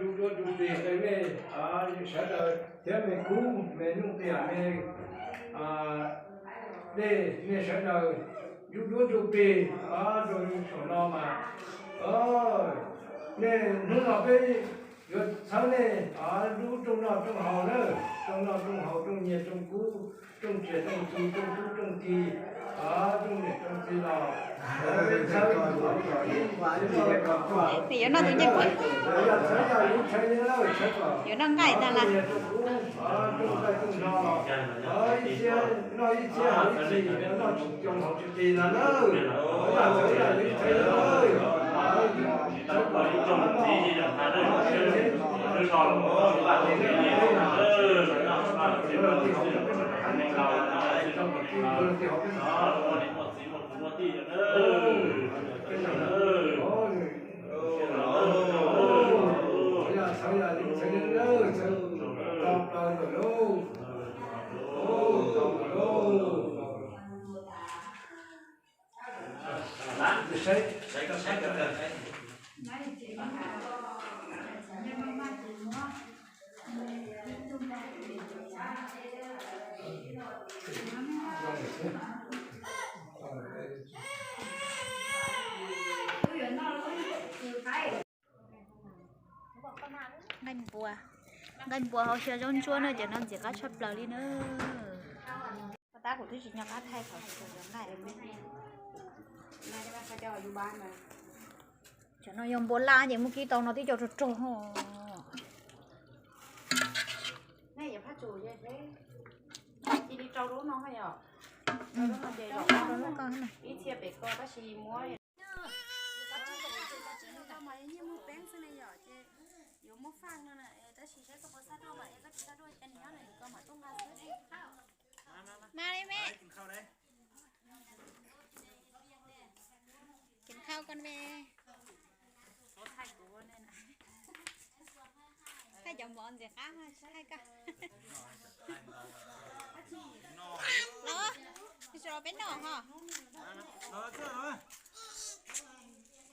Yug duab yug plig rau nej sawv daws thiab me kub me nyuj tiam me dej, nej sawv daws yug duab yug plig rau saum no mas, nej hnub no peb yuav txhawb nej lub rooj noj rooj haus na, rooj noj rooj haus, rooj nyiaj rooj kub, rooj txiaj rooj txhu, rooj tub rooj ki, rooj niam rooj txiv los peb txhawb. Nws yuav noj tus ncej puab. Yuav noj nqaij ntag las. Ib txhia noj ib txhia haus ib txhia, noj tsis coo haus tsis qis no na. Nqaij npua, nqaij npua hauv xyaw zaub ntsuab na, cov no ntxim qab tshaj plaws li na. Tab kuv twb tsis nco qab thaij qhov nqaij. Cov no yog npua laj ces muab kib tau no twb cov rog rog. Ib txhia pem ko tab sis muab yuav muab faj no tab sis saib koj puas xav dua mas, yog koj tsis xav dua ces nyob no ko mam tuaj nqa xwb. Mas li me, kis khau ko me, thaij cov mov ntxim qab, thaij koj. Los, peb noj ho.